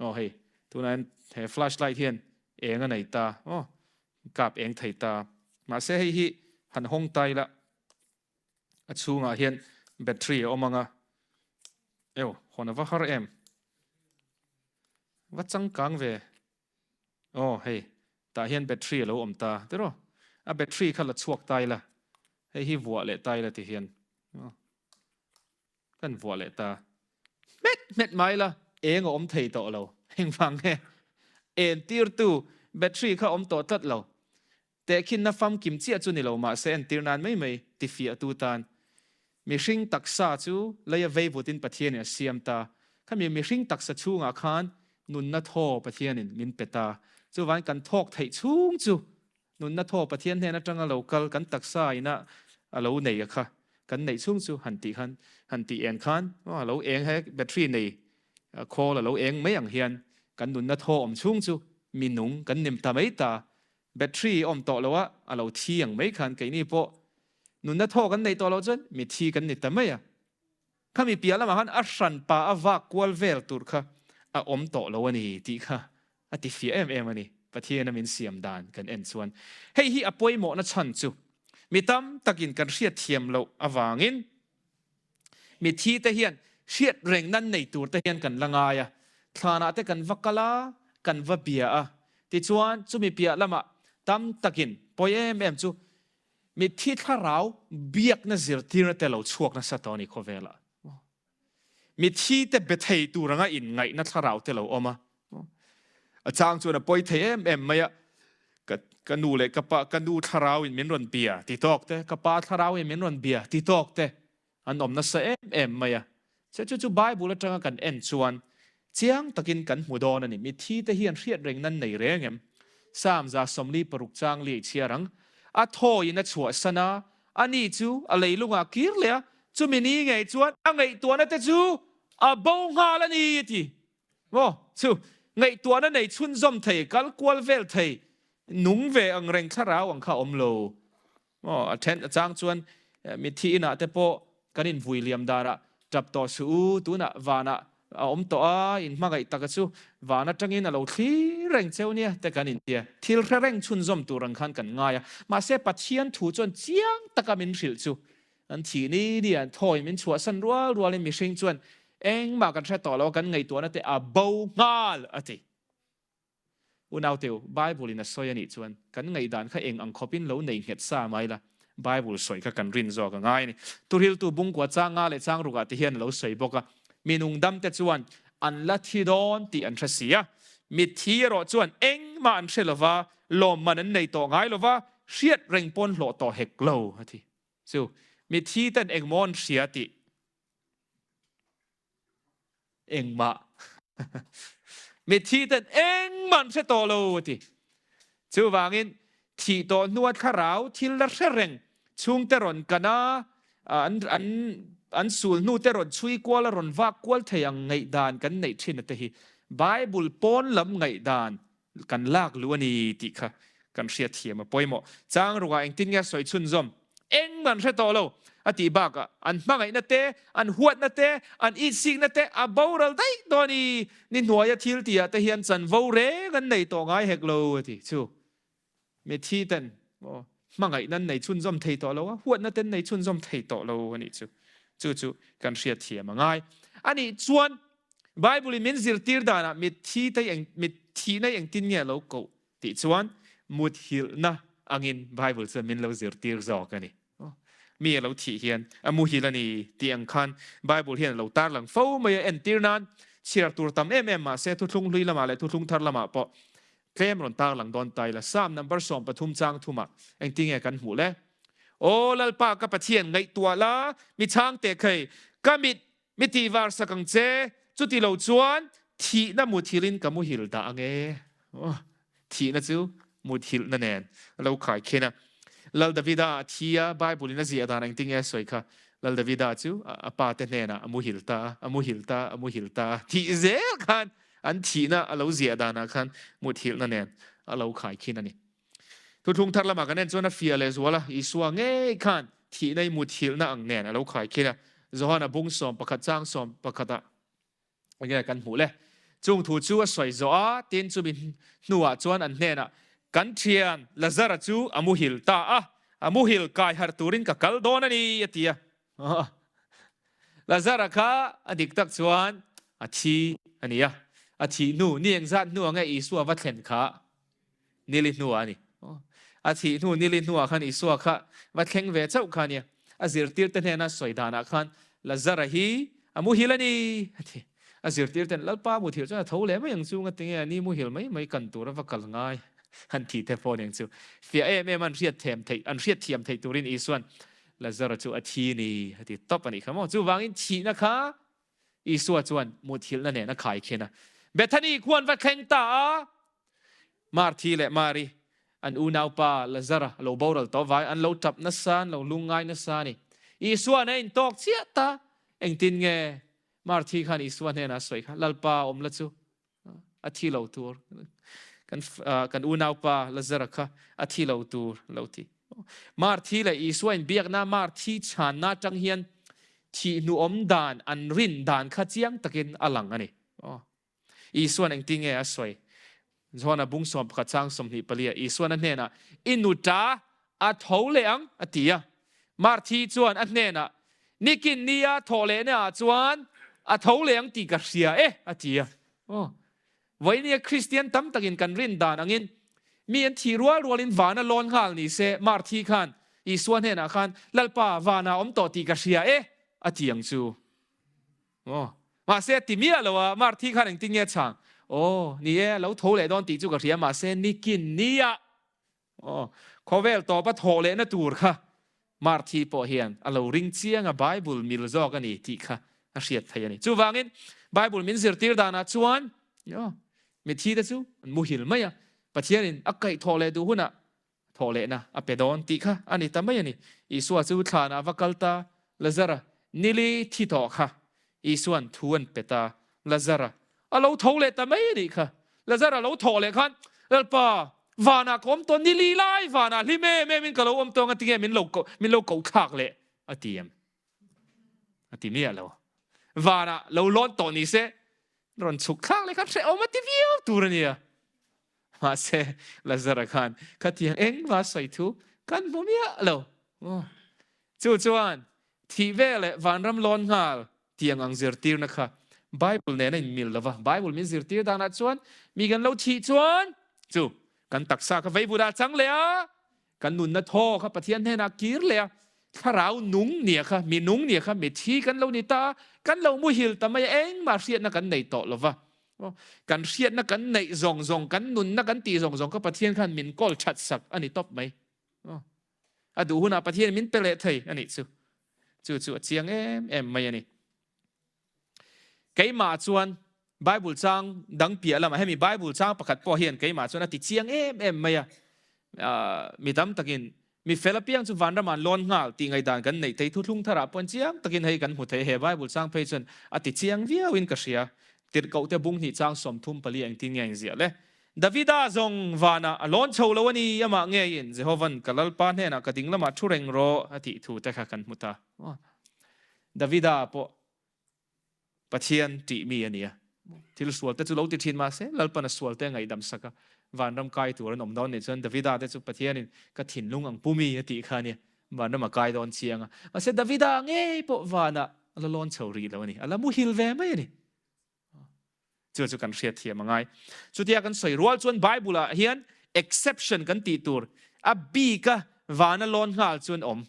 Aw hei tunah hian he flash light hian eng a nei ta aw kap eng thei ta mahse hei hi han hawng ta ila a chhungah hian battery a awm ang a eo hawn a va har em. Va changkang ve. Aw hei, tah hian battery a lo awm ta tiraw? A battery kha la chhuak ta ila, hei hi vuah leh ta ila ti hian kan vuah leh ta. Hmet hmet mai ila, eng a awm thei tawh lo. Engvang nge? Entirtu battery kha awm tawh tlat lo. Tehkhinna famkim chiah chu ni lo mahse entir nan mai mai tifiahtu tan. Mihring taksa chu leia veivutin Pathianin a siam ta. Khami mihring taksa chhungah khan nunna thaw Pathianin min pe ta. Chuvangin kan thawk theih chhung chu nunna thaw Pathian hnen atanga lo kal kan taksa ina a lo nei a kha kan neih chhung chu han tih khan han tih eng khan a lo eng he battery nei khawl a lo eng mai ang hian kan nunna thaw awm chhung chu mi nung kan nim ta mai ta. Battery awm tawh lo a a lo thi ang mai khan keini pawh nunna thaw kan neih tawh loh chuan mi thi kan ni ta mai a. Khami piah lamah khan a hranpa a vak kual vel tur kha a awm tawh lo a ni tih kha a ti fiah em em a ni, Pathiana min siam dan kan en chuan. Hei hi a pawimawhna chhan chu mi tam takin kan hriatthiam loh avangin mithi te hian hriat reng nan nei tur te hian kan la ngai a, thlanah te kan va kal a, kan va bia a, tichuan chumi piah lamah tam takin pawi em em chu Mitthi thlarau biakna zirtirna te lo chhuak nasa tawh a ni khawvelah. Mitthi te be thei tur anga inngaihna thlarau te lo awm a. A chang chuan a pawi thei em em mai a, ka ka nu leh ka pa ka nu thlarau in min rawn bia ti tawk te, ka pa thlarau in min rawn bia ti tawk te An awm nasa em em mai a. Che chu chu Bible atanga kan en chuan chiang takin kan hmu dawn a ni. Mitthi te hian hriat reng nan nei reng em? Psalm 46 chang li chhiar ang. A thawiin a chhuahsan a, ani chu a leilungah kir leh a, chumi ni ngei chuan a ngaihtuahna te chu a bo nghal a ni a ti. Maw? Chu ngaihtuahna nei chhunzawm thei, kal kual vel thei, nung ve ang reng thlarau ang kha a awm lo. Maw, a then a chang chuan mitthi inah te pawh kan invui liam darah tap tawh suh u, tunah vanah a awm tawh a, in hmangaih taka chu van atangin a lo thlir reng cheu nia te kan intia. Thil hre reng chhunzawm tur ang khan kan ngai a, mahse Pathian thu chuan chiang taka min hrilh chu an thih ni ni an thawi min chhuahsan rual rualin mihring chuan engmah kan hre tawh lo a, kan ngaihtuahna te a bo nghal a ti. Unauteu, Bible in a sawi a nih chuan kan ngaihdan kha eng ang khawpin lo nei nghet sa mai la, Bible sawi kha kan rin zawk a ngai a ni. Thuhriltu bungkua chang nga leh chang rukah te hian a lo sawi bawk a, mi nungdam te chuan an la thi dawn tih an hre si a, mitthi erawh chuan engmah an hre lova, lawmman an nei tawh ngai lova, hriat reng pawn hlawh tawh hek lo a ti. Chu, mitthi ten engmaw an hria tih Engmah. Mitthi ten engmah an hre tawh lo a ti. Chuvangin thih tawh hnua thlarau thil la hre reng chhungte rawn kan a, an an an sul hnu te rawn chhui kual a rawn vak kual thei ang ngaihdan kan neih thin a te hi Bible pawn lam ngaihdan kan lak luh a ni tih kha kan hriatthiam a pawimawh. Chang rukah engtin nge a sawi chhunzawm? Engmah an hre tawh lo a tih bakah an hmangaihna te, an huatna te, an itsikna te a boral daih dawn a ni. Ni hnuaia thil tihah te hian chanvo reng an nei tawh ngai hek lo a ti. Chu mitthi ten hmangaihna an nei chhunzawm thei tawh lo a, huatna te an nei chhunzawm thei tawh lo a nih chu. Chu chu kan hriatthiam a ngai. A nih chuan Bible in min zirtir danah mitthi te eng mitthihna engtin nge a lo koh tih chuan muthilhna angin Bible chuan min lo zirtir zawk a ni. Mi a lo thih hian a muhil a ni tih ang khan Bible hian a lo tarlang fo mai a, entir nan chhiar tur tam em em mahse thuthlung hlui lamah leh thuthlung thar lamah pawh tlem rawn tarlang dawn ta ila. Psalm number 13 chang thumah engtinge kan hmuh le? Aw Lalpa ka Pathian ngaihtuah la, mi chhang teh khei, ka mit Mi tih var sak ang che, chuti lo chuan thihna muthilhin ka muhil dah ang e. Thihna chu muthilhna nen a lo khai khin a. Lal Davida a thi a, Bible in a ziah dan engtin nge a sawi kha? Lal Davida chu a pa te hnenah a muhil ta a, a muhil ta a, a muhil ta a. Thih zel khan an thihna a lo ziah danah khan muthilhna nen a lo khai khin a ni. Thuthlung thar lamah kan en chuan a fiah leh zual a, Isua ngei khan thihna i muthilhna ang nen a lo khaikhin a, Johana bung 11 chang 11 ah enge kan hmuh le. Chung thu chu a sawi zawh a, tin chumi hnuah chuan an hnenah, Kan thian Lazara chu a muhil ta a, a muhil kai harh turin ka kal dawn a ni, a ti a. Lazara kha a dik tak chuan a thi a ni a, a thih hnu ni engzat hnuah nge Isua va thlen kha Nili hnuah a ni. A thih hnu nili hnuah khan Isua kha va thleng ve chauh kha a nia. A zirtirte hnena sawi danah khan Lazara hi a muhil a ni a ti. A zirtirten Lalpa muthilh chuan a tho leh mai ang chu ngatinge a ni muhil mai mai kan tura va kal ngai han ti te pawh aniang chu. Fiah em em an hriat them theih an hriat thiam theih turin Isuan. Lazara chu a thi ni a ti tawp a nih kha maw. Chuvangin thihna kha Isua chuan muthilhna nen a khai khin a. Bethany khuan va thleng ta a, Marthi leh Mari an unaupa Lazara a lo boral tawh vai an lo tap nasa, an lo lungngai nasa a ni. Isua'n a intawk chiah ta, engtin nge Marthi khan Isua hnenah a sawi kha, Lalpa awm la chu a thi lo tur, kan kan unaupa Lazara kha a thi lo tur lo ti. Marthi leh Isua inbiakna Marthi chhanna atang hian thih hnuawm dan an rin dan kha chiang takin a lang a ni. Isua'n engtin nge a sawi? Johana bung 11 chang 24 ah Isua'n a hnenah, I nuta a tho leh ang, a ti a. Marthi chuan a hnenah, Nikin nia thawh lehna ah chuan a tho leh ang tih ka hria e, a ti a. Aw, vawinia Kristian tam takin kan rin dan angin mi an thih rual rualin vana lawn nghal ni se, Marthi khan Isua hnenah khan, Lalpa, vana awm tawh tih ka hria e, a ti ang chu. Aw, mahse a ti miah lo a, Marthi khan engtin nge a chhang? Aw, ni e, lo tho leh dawn tih chu ka hria, mahse nikin nia Aw, khawvel tawpa thawh lehna tur kha Marthi pawh hian a lo ring chiang a, Bible mil zawk a ni tih kha a hriat theih a ni. Chuvangin Bible min zirtir danah chuan aw, mithi te chu an muhil mai a, Pathianin a kaih thawh leh duh hunah thawh lehna a pe dawn tih kha a ni ta mai a ni. Isua chu thlanah va kal ta, Lazara nili thi tawh kha Isua'n thu an pe ta, Lazara a lo tho leh ta mai a nih kha. Lazara lo thawh leh khan, Lalpa, vanah ka awm tawh, ni li lai vanah hlim em em in ka lo awm tawh ang a ti nge min lo min lo koh thlak leh a ti em? A ti miah lo. Vanah lo lawn tawh ni se, rawn chhuk thlak leh khan hrehawm a ti viau tur a nia. Mahse, Lazara khan khatiang engmah sawi thu kan hmu miah lo. Chu chuan thih ve leh vanram lawn nghal tiang ang zirtirna kha Bible nen a inmil lo va. Bible min zirtir danah chuan mi kan lo thih chuan chu kan taksa kha veivut ah chang leh a, kan nunna thaw kha Pathian hnenah kir leh a, thlarau nung nia kha, mi nung nia kha, mi thi kan lo ni ta a, kan lo muhil ta mai a, engmah hriatna kan nei tawh lo va. Kan hriatna kan neih zawng zawng, kan nunna kan tih zawng zawng kha Pathian khan min kawl that sak a ni tawp mai. A duh hunah Pathian min pe leh thei a nih chu. Chu chu a chiang em em mai a ni. Keimah chuan Bible chang dang piah lamah hemi Bible chang pakhat pawh hian keimah chuan a ti chiang em em mai a. Mi tam takin mi fel apiang chu vanram an lawn nghal tih ngaihdan kan neih thei thuthlung tharah pawhin chiang takin hei kan hmu thei he Bible chang phei chuan a ti chiang viauin ka hria. Tirhkohte bung hnih chang 34 engtin nge a inziah le? Davida zawng vanah a lawn chho lo a ni, amah ngeiin Jehova'n ka Lalpa hnenah ka ding lamah thu reng rawh a tih thu te kha kan hmu ta. Davida pawh Pathian tih mi a ni a, thil sual te chu lo ti thin mah se Lalpan a sual te a ngaihdam sak a, vanram kai tur an awm dawn nih chuan Davida te chu Pathianin ka thinlung ang pu mi a tih kha a nia, vanram a kai dawn chiang a. Mahse Davida ngei pawh vanah a la lawn chho rih lo a ni, a la muhil ve mai a ni. Chu chu kan hriat thiam a ngai. Chutia kan sawi rual chuan Bible ah hian exception kan tih tur a bik a vana lawn nghal chuan awm.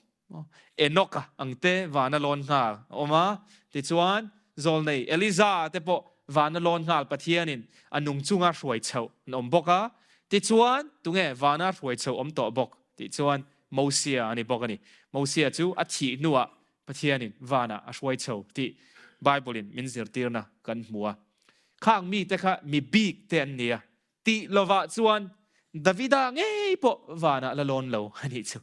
Enoch a ang te vana lawn nghal a awm a, tichuan zawlnei Eliza te pawh vana lawn nghal Pathianin a nung chunga hruai chhoh an awm bawk a, tichuan tunge vana hruai chhoh awm tawh bawk tih chuan Mosia a ni bawk a ni. Mosia chu a thih hnuah Pathianin vanah a hruai chho tih Bible-in min zirtirna kan hmu a. Khang mite kha mi bik te an ni a, tih lovah chuan Davida ngei pawh vanah la lawn lo a nih chu.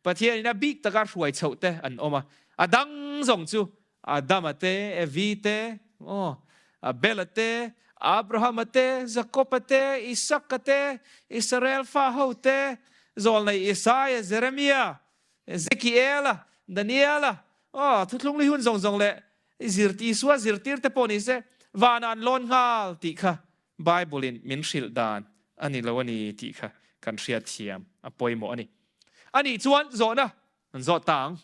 Pathianin a bik taka hruai chhoh te an awm a, a dang zawng chu Adama te, Evi te, aw, Abela te, Abrahama te, Jakoba te, Isaka te, Israel fa ho te, zawlnei Isaia, Jeremia, Ezekiela, Daniela, aw, thuthlung li hun zawng zawng leh zirti Isua zirtir te pawh ni se, vanah an lawn nghal tih kha Bible-in min hrilh dan a ni lo a ni tih kha kan hriatthiam a pawimawh a ni. A nih chuan zawhna an zawh ta ang.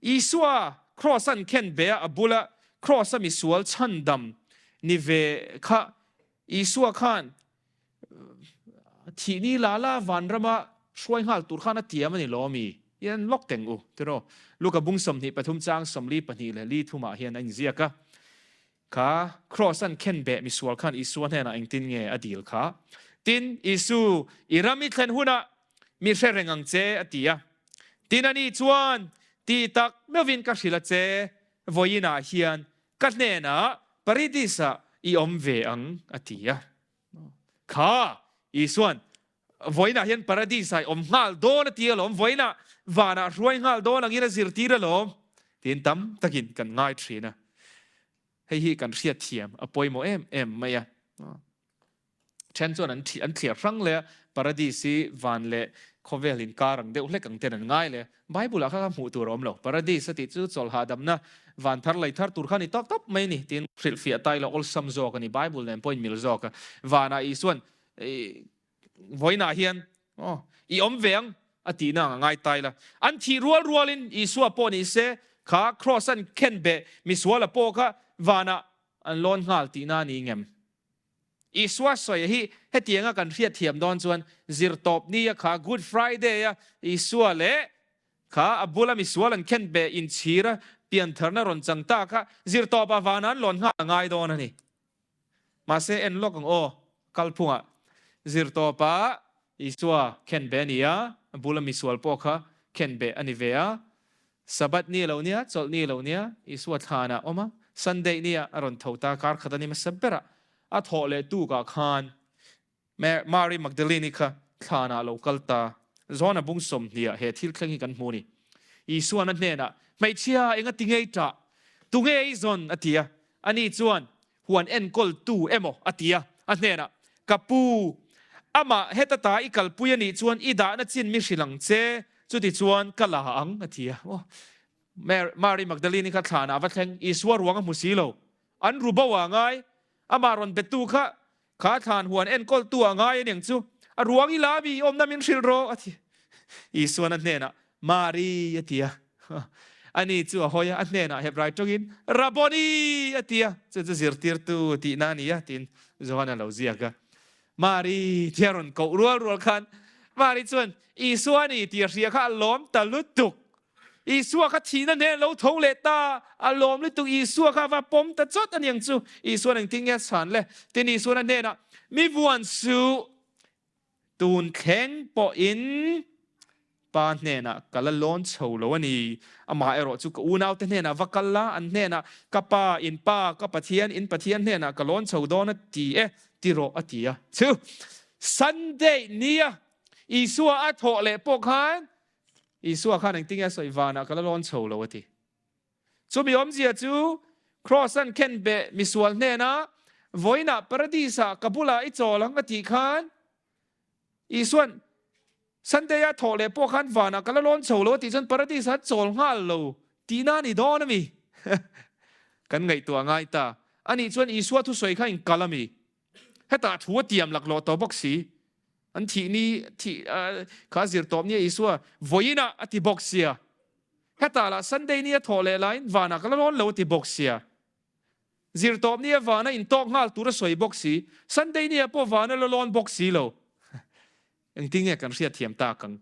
Isua kraws an khen be a, a bula kraws a misual chhandam ni ve kha Isua khan Thih ni la la vanrama hruai nghal tur khan a tiam a ni lo ami? Hian lawk teng u tiraw? Luka bung 23 chang 42 leh li thumah hian a inziak a, Kha kraws an khen beh misual khan Isua hnenah engtin nge a dil kha? Tin, Isu, i ram i thlen hunah mi hre reng ang che, a ti a. Tin, ani chuan. Ti tak meuhvin ka hrilh a che, vawiinah hian ka hnenah Paradis-ah i awm ve ang, a ti a. Kha, Isua'n, Vawiinah hian Paradis-ah i awm nghal dawn a ti alawm, vawiinah vanah hruai nghal dawn angin a zirtir alawm, tiin tam takin kan ngai thin a. Hei hi kan hriatthiam a pawimawh em em mai a. Then chuan an an thliar hrang leh a, Paradis hi van leh khawvel inkar ang deuh hlek ang ten an ngai leh a. Bible ah kha kha hmuh tur a awm lo. Paradis a tih chu chawlh hahdamna van thar lei thar tur kha a ni tawp tawp mai a ni tiin hrilhfiah ta ila awlsam zawk a ni. Bible nen pawh inmil zawk a. Vanah Isuan vawiinah hian aw i awm ve ang a tihna ang a ngai ta ila. An thih rual rualin Isua pawh ni se kha Kraws an khenbeh misuala pawh kha vanah an lawn nghal tihna a ni ngem? Isua sawi hi hetianga kan hriatthiam dawn chuan zirtawp nia kha Good Friday a Isua leh kha a bula misual an khen be inchhir a piantharna rawn chang ta kha zirtawpah vana an lawn nghal a ngai dawn a ni. Mahse en lawk ang aw, kalphungah zirtawpah Isua khen be a ni a, a bula misual pawh kha khen be a ni ve a, Sabbath ni a lo nia, chawlh ni a lo nia, Isua thlanah a awm a, Sunday nia a rawn tho ta, kar khat a ni hmasa berah a thawh leh tukah khan Mary Magdalene-i kha thlanah a lo kal ta. John-a bung sawmhniah he thil thleng hi kan hmu a ni. Isua'n a hnenah, Hmeichhia, enga ti ngei ṭah? Tunge i zawn? a ti a. Ani chuan, Huan enkawltu emaw? a ti a. A hnenah, Ka pu, amah heta ta i kalpui a nih chuan i dahna chin mi hrilh ang che, chuti chuan ka la ang, a ti a. Aw, Mary Magdalene-i kha thlanah a va thleng, Isua ruang a hmu si lo. An ru bo a ngai, amah rawn betu kha, kha thlan huan enkawltu a ngai aniang chu, a ruang i la mi, i awmna min hrilh rawh, a ti. Isuan a hnenah, Mari, a ti a. Ani chu a hawi a, a hnenah Hebrai tawngin, Rabboni! a ti a, chu chu zirtirtu tihna a ni a, tiin Johan a lo ziak a. Mari tia rawn koh rual rual khan Mari chuan, Isua a ni tih a hria kha a lawm ta lutuk. Isua kha thihna hnen lo tho leh ta, a lawm lutuk. Isua kha a va pawm ta chawt a ni ang chu. Isua'n engtin nge a chhan le? Tin Isua'n a hnenah, Mi vuan suh! Tun thleng pawhin Pa hnenah ka la lawn chho lo a ni. Amah erawh chu ka unaute hnenah va kal la, an hnenah ka Pa, in Pa, ka Pathian, in Pathian hnenah ka lawn chho dawn a ti e, ti rawh a ti a. Chu Sunday nia Isua a thawh leh pawh khan Isua khan engtin nge a sawi vanah ka la lawn chho lo a ti. Chumi awmzia chu Kraws an khen beh misual hnena vawiinah Paradis-ah ka bulah i chawl ang a tih khan Isua'n Sunday-a thawh leh pawh khan vanah ka la lawn chho lo a tih chuan Paradis-ah chawl nghal lo tihna a ni dawn a mi? Kan ngaihtuah ngai ta. Anih chuan Isua thusawi kha in kal a mi? Hetah thu a tiam laklawh tawh bawk si. An thih ni thih kha zir tawp nia Isua vawiinah a ti bawk sia. Hetah lah Sunday ni a thawh leh laiin vanah ka la rawn lo a ti bawk sia. Zir tawp nia vana intawk nghal tur a sawi bawk si. Sunday nia pawh vana la lawn bawk si lo. Engtin nge kan hriatthiam tak ang?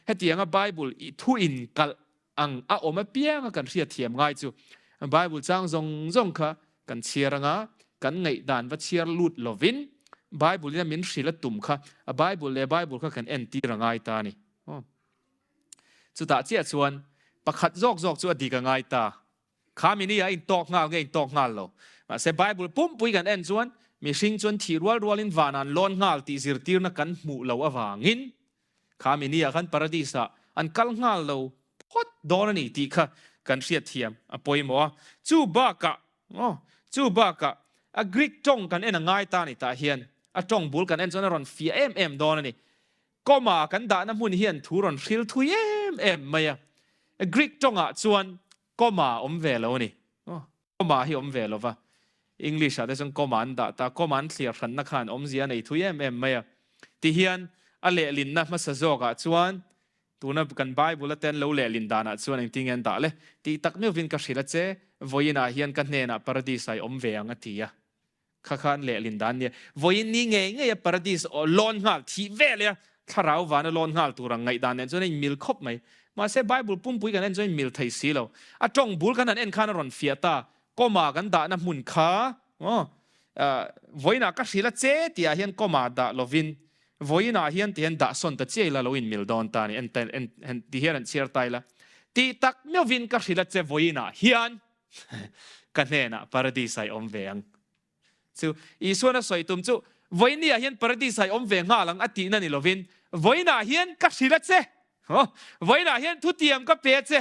Hetianga Bible i thu inkalh ang a awm apianga kan hriatthiam ngai chu Bible chang zawng zawng kha kan chhiar anga kan ngaihdan va chhiar lut lovin Bible in a min hrilh a tum kha a Bible leh Bible kha kan entir a ngai ta a ni. Chutah chiah chuan pakhat zawk zawk chu a dik a ngai ta. Kha mini a intawk nghal nge intawk nghal lo. Mahse Bible pumpui kan en chuan mihring chuan thih rual rualin van an lawn nghal tih zirtirna kan hmuh lo avangin kha mini ah khan Paradis ah an kal nghal lo phawt dawn a ni tih kha kan hriatthiam a pawimawh a. Chu bakah aw chu bakah a Greek tawng kan en a ngai ta ni tah hian a tawng bul kan en chuan a rawn fiah em em dawn a ni. Comma kan dahna hmun hian thu rawn hril thui em em mai a. Greek tawngah chuan comma awm ve lo a ni. Comma hi awm ve lo va. English ah te chuan comma an dah ta. Comma an thliar hranna khan awmzia a nei thui em em mai a. Tihian a lehlinna hmasa zawkah chuan tuna kan Bible a te an lo lehlin danah chuan engtin nge an dah le? Tih tak meuhvin ka hrilh a che, vawiinah hian ka hnenah paradis ah i awm ve ang a ti a. Kha khan lehlin dan nia. Vawiin ni ngei ngei a paradis aw lawn nghal thih vel e a, thlarau vana lawn nghal tur ang ngaihdan nen chuan a inmil khawp mai. Mahse Bible pumpui kan en chuan a inmil thei si lo. A tawng bul kan han en khan a rawn fiah ta. Comma kan dahna hmun kha aw vawiinah ka hrilh a che tihah hian comma dah lovin vawiinah hian ti hian dah sawn ta chiai la lo inmil dawn ta a ni. En ti hian an chhiar ta ila. Tih tak meuhvin ka hrilh a che vawiinah hian ka hnenah Paradis ah i awm ve ang. Chu Isuan a sawi tum chu vawiinniah hian Paradis ah i awm ve nghal ang a tihna ni lovin vawiinah hian ka hrilh a che, vawiinah hian thutiam ka pe a che,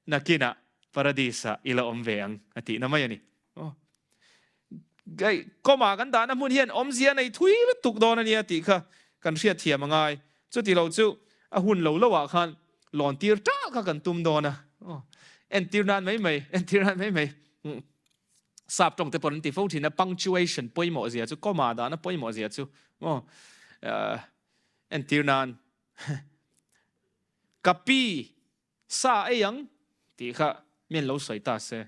nakinah Paradis ah i la awm ve ang a tihna mai a ni. Kawma kan dahna hmun hian awmzia nei thui lutuk dawn a nia tih kha kan hriatthiam a ngai. Chuti lo chu a hun lo lo ah khan lawn tir ṭah kha kan tum dawn a. Entir nan mai mai, entir nan mai mai. Sap tawng te pawh an ti fo thin a, punctuation pawimawh zia chu, comma dahna pawimawh zia chu. Entir nan ka pi Sa ei ang tih kha mi an lo sawi ta se.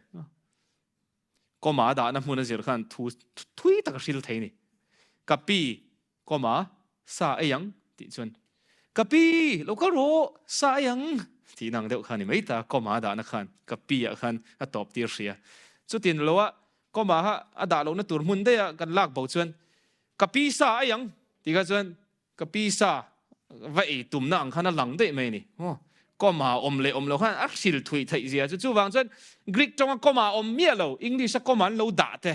Comma a dahna hmun a zir khan thu thui tak a hril thei a ni. Ka pi, comma, sa ei ang tih chuan Ka pi, lo kal rawh, sa ei ang tih nang deuh kha a ni mai ta, comma a dahna khan ka pi ah khan a tawp tir hria. Chutin lo a comma kha a dah lohna tur hmun daih a kan lak bo chuan Ka pi sa ei ang tih kha chuan Ka pi sa va ei tumna ang khan a lang daih mai a ni. Aw, comma awm leh awm lo khan a hril thuih theih zia chu. Chuvang chuan Greek tawnga comma awm miah lo, English-a comma an lo dah te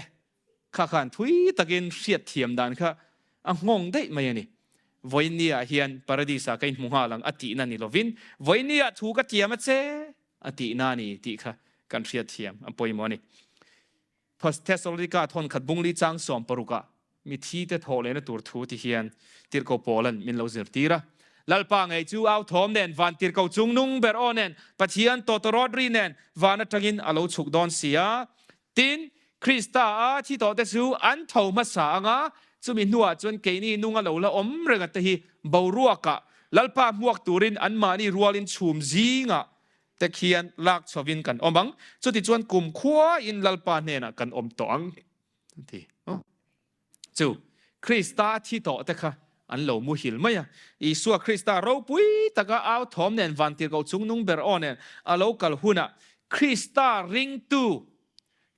kha khan thui takin hriat thiam dan kha a nghawng daih mai a ni. Vawinia hian Paradis-ah ka inhmu nghal ang a tihna ni lovin, Vawinia thu ka tiam a che a tihna a ni tih kha kan hriat thiam a pawimawh a ni. Thessalonika thawnkhat bungli chang sawmparukah mithi te thawh lehna tur thu ti hian Tirhkoh Paula'n min lo zirtir a. Lalpa ngei chu au thawm nen, van tirhkoh chung nung ber aw nen, Pathian tawtawrawt ri nen van atangin a lo chhuk dawn si a. Tin, Krista a thi tawh te chu an tho hmasa ang a, chumi hnuah chuan keini nunga lo la awm renga te hi boruakah Lalpa hmuak turin anmahni rualin chhum zingah te khian lak chhovin kan awm ang, chutichuan kumkhuain Lalpa hnenah kan awm tawh ang, a ti. Chu Krista thi tawh te kha an lo muhil mai a. Isua Krista ropui taka au thawm nen vantirhkoh chungnung ber aw nen a lo kal hunah Krista ringtu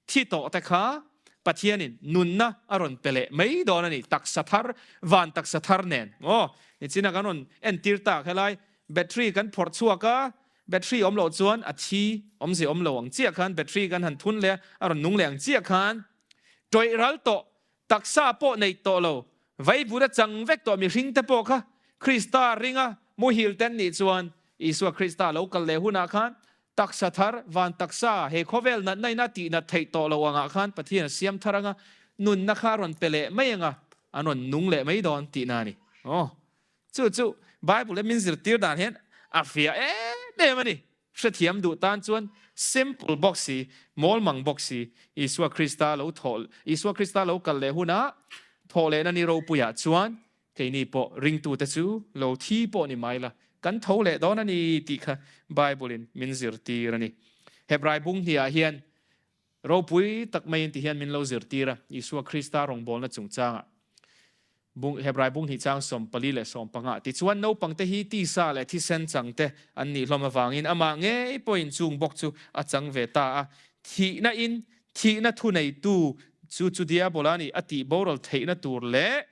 thi tawh te kha Pathianin nunna a rawn pe leh mai dawn a ni, taksa thar, van taksa thar nen. Aw, nichina kan rawn entir tak helai battery kan phawrh chhuak a, battery awm loh chuan a thi awmzia awm lo ang chiah khan battery kan han thun leh a, a rawn nung leh ang chiah khan tawih ral tawh, taksa pawh neih tawh lo, vaivut a chang vek tawh mihring te pawh kha Krista ringa muhil ten nih chuan Isua Krista lo kal leh hunah khan Taksa thar, van taksa, he khawvel natna in a tihnat theih tawh loh angah khan Pathian a siam thar anga, nunna kha a rawn pe leh mai anga, an rawn nung leh mai dawn tihna a ni. Aw, chu chu Bible-a min zirtir dan hian a fiah em em a ni. Hrethiam duh tan chuan simple bawk si, mawlmang bawk si, Isua Krista lo thawh, Isua Krista lo kal leh hunah thawh lehna ni ropuiah chuan Keini pawh ringtute chu lo thi pawh ni mai la, kan tho leh dawn a ni tih kha Bible-in min zirtir a ni. Hebrai bung hniah hian ropui tak maiin ti hian min lo zirtir a, Isua Krista rawngbawlna chungchangah. Bung, Hebrai bung hnih chang 14 leh 15. Tichuan naupangte hi tisa leh thisen changte an nih hlawm avangin amah ngei pawhin chung bawk chu a chang ve ta a, thihna in thihna thuneitu chu chu Diabola nih a tih boral theihna tur leh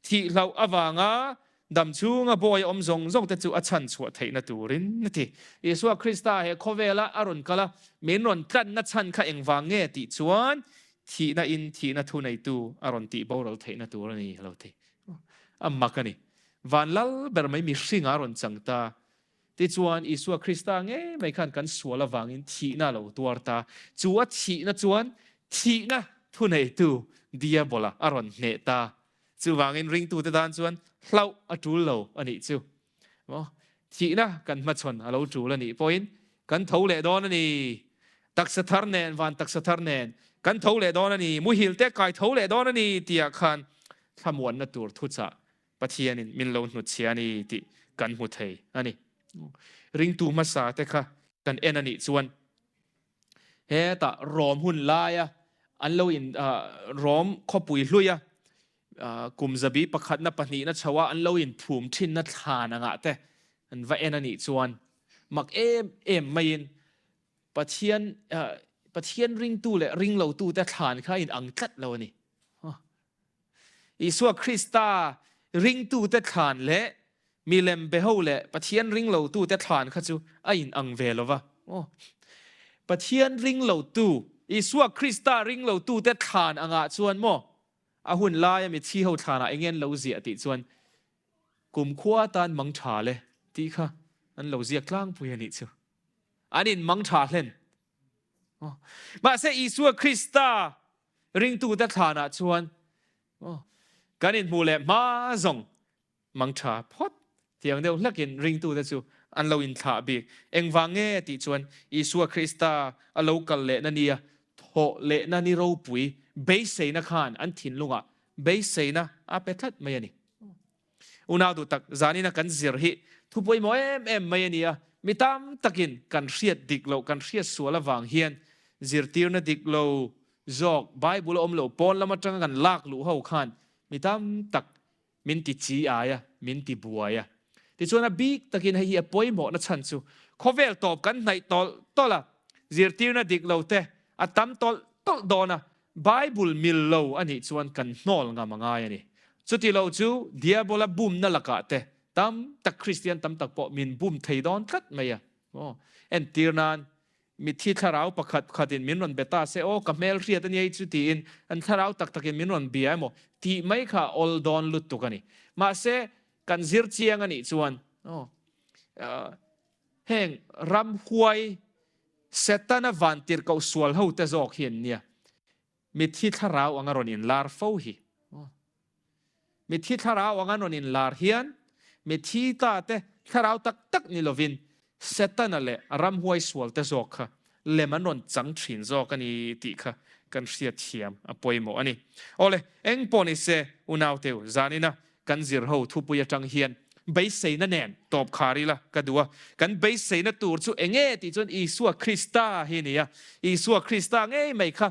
Thih hlauh avanga dam chhunga bawi awm zawng zawng te chu a chhan chhuah theihna turin a ti. Isua Krista he khawvela a rawn kal a, min rawn tlanna chhan kha engvang nge tih chuan thihna in thihna thuneitu a rawn tih boral theihna tur a ni a lo ti. A mak a ni. Van lal ber mai mihringa a rawn chang ta. Tichuan Isua Krista ngei mai khan kan sual avangin thihna a lo tuar ta. Chu a thihna chuan thihna thuneitu Diabola a rawn hneh ta. Chuvangin ringtute tan chuan hlauh a tul lo a nih chu. Maw? Thihna kan hmachhawn a lo tul a nih pawhin kan tho leh dawn a ni. Taksa thar nen, van taksa thar nen kan tho leh dawn a ni. Muhil te kai tho leh dawn a ni tihah khan thlamuanna tur thuchah Pathianin min lo hnutchhia a ni tih kan hmu thei a ni. Ringtu hmasa te kha kan en a nih chuan hetah Rom hun laia an lo in Rom khawpui hluia kum zabi pakhatna pahnihna chhoa an lo in phum thinna thlan angah te an va en a nih chuan mak em em maiin Pathian Pathian ringtu leh ringlotu te thlan kha in ang tlat lo a ni. Isua Krista ringtute thlan leh milem beho leh Pathian ringlotute thlan kha chu a inang ve lo va. Aw. Pathian ring lotu, Isua Krista ring lotute thlan angah chuan maw a hun laia mitthi ho thlanah enge an lo ziah tih chuan kumkhua atan mang tha le tih kha an lo ziak tlangpui a nih chu. An in mang tha hlen. Aw. Mahse Isua Krista ringtute thlanah chuan aw kan inhmuh leh hma zawng Mang tha phawt tiang deuh hlakin ringtute chu an lo inthlah bik. Engvang nge tih chuan Isua Krista a lo kal lehna nia thawh lehna ni ropui beiseina khan an thinlungah beiseina a pe tlat mai a ni. Unau duh tak zanina kan zir hi thu pawimawh em em mai a ni a, mi tam takin kan hriat dik loh, kan hriat sual avang hian zirtirna dik lo zawk Bible a awm lo pawn lam atanga kan lak luh ho khan mi tam tak Min ti chi ai a, min ti buai a. Tichuan a bik takin hei hi a pawimawhna chhan chu khawvel tawp kan hnaih tawlh tawlh a, zirtirna dik lo te a tam tawlh tawlh dawn a, Bible mil lo a nih chuan kan hnawl ngam a ngai a ni. Chuti lo chu Diabola bumna lakah te tam tak Kristian tam tak pawh min bum thei dawn tlat mai a. Aw, entir nan Mitthi thlarau pakhat khatin min rawn be ta se, aw ka hmel hriat a nia i chu tiin an thlarau tak takin min rawn bia emaw tih mai kha awl dawn lutuk a ni. Mahse, kan zir chiang a nih chuan, aw, heng ramhuai Setana vantirhkoh sual ho te zawk hi an nia. Mitthi thlarau anga rawn inlar fo hi. Mitthi thlarau anga rawn inlar hian mitthi ta te thlarau tak tak ni lovin Setana leh a ramhuai sual te zawk kha lem an rawn chang thin zawk a ni tih kha kan hriat thiam a pawimawh a ni. Awle, eng pawh ni se unauteu zanina kan zir ho thupui atang hian beiseina nen tawp khar ila ka duh a. Kan beiseina tur chu enge tih chuan Isua Krista hi a ni a. Isua Krista ngei mai kha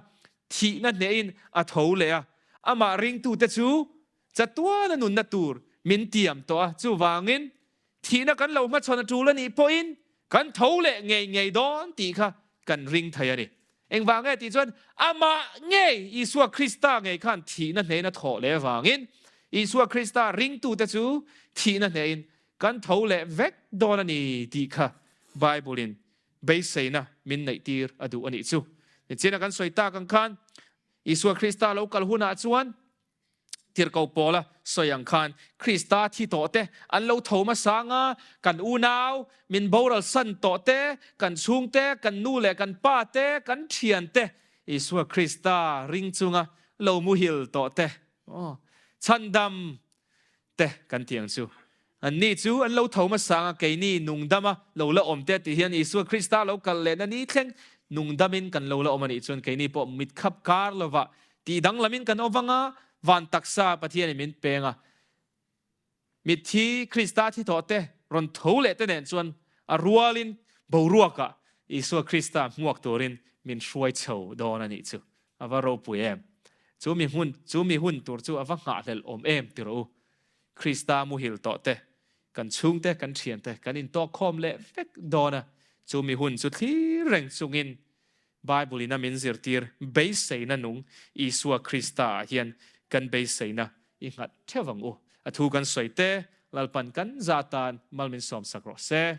thihna hnehin a tho leh a. Amah ringtute chu chatuana nunna tur min tiam tawh a. Chuvangin thihna kan lo hmachhawn a tul a nih pawhin kan tho leh ngei ngei dawn tih kha kan ring thei a ni. Engvang nge tih chuan amah ngei Isua Krista ngei khan thihna hnehin a thawh leh avangin Isua Krista ringtute chu thihna hnehin kan tho leh vek dawn a ni tih kha Bible-in beiseina min neihtir a duh a nih chu. Nichina kan sawi tak ang khan Isua Krista lo kal hunah chuan Tirhkoh Paula sawi ang khan Krista thi tawh te an lo tho hmasa ang a, kan unau min boral san tawh te, kan chhung te, kan nu leh kan pa te, kan thian te, Isua Krista ring chunga lo muhil tawh te, aw, chhandam te kan ti ang chu. Anni chu an lo tho hmasa ang a, keini nungdama lo la awm te tih hian Isua Krista lo kal lehna ni thleng nungdamin kan lo la awm a nih chuan keini pawh mitkhap kar lovah tih danglamin kan awm ang a, van taksa Pathianin min peng a. Mitthi Krista thi tawh te rawn tho leh te nen chuan a rualin boruakah Isua Krista hmuak turin min hruai chho dawn a nih chu. A va ropui em! Chu mi hmun, chu mi hun tur chu a va nghahhlelh awm em ti rawh u. Krista muhil tawh te, kan chhungte, kan thiante kan intawk khawm leh vek dawn a, chu mi hun chu thlir reng chungin Bible in a min zirtir beiseina nung Isua Krista ah hian kan beiseina i nghat theuh ang u. A thu kan sawi te, Lalpan kan zah tan mal min sawmsak rawh se.